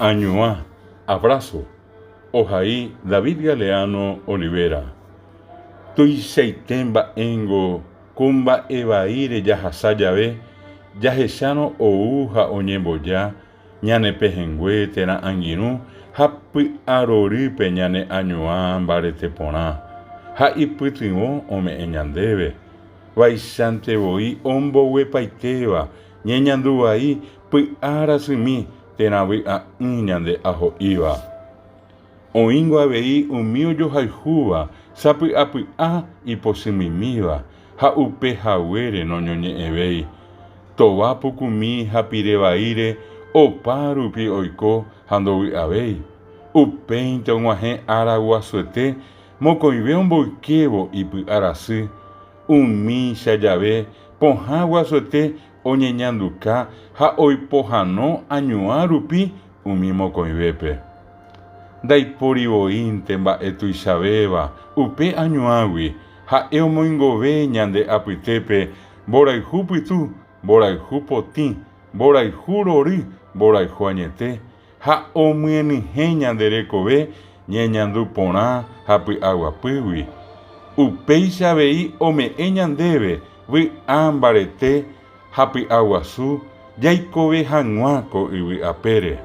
Añuã, abrazo, ohai David Galeano Olivera. Tuichaite mba'éngo ko mba'e vaíre jahasa jave, jahechárõ ou ha oñemboja ñane pehẽngue térã angirũ ha py'arorýpe ñane añuã mbarete porã, ha ipytyvõ ome'ẽ ñandéve. Vaichánte voi omboguepaitéva ñeñandu vai py'a rasymi térã vy'a'ỹ ñande aho'íva. Oĩngo avei umi ojohayhúva sapy'apy'a ipochymimíva ha upe haguére noñoñe'ẽvéi. Tova pukumi ha pire vaíre opa rupi oiko ha ndovy'avéi. Upéinte og̃uahẽ ára guasuete mokõive omboykévo ipy'a rasy. Umícha jave pohã guasuete oñeñanduka ha oipohãno añuã rupi umi mokõivépe. Ndaipóri voínte mba'e tuichavéva upe añuãgui, ha'e omoingove ñande apytépe mborayhu pytu, mborayhu potĩ, mborayhu rory, mborayhu añete, ha omyenyhẽ ñande rekove ñeñandu porã ha py'aguapýgui. Upéicha avei ome'ẽ ñandéve vy'a mbarete ha py'aguasu jaikove hag̃ua ko yvy apére.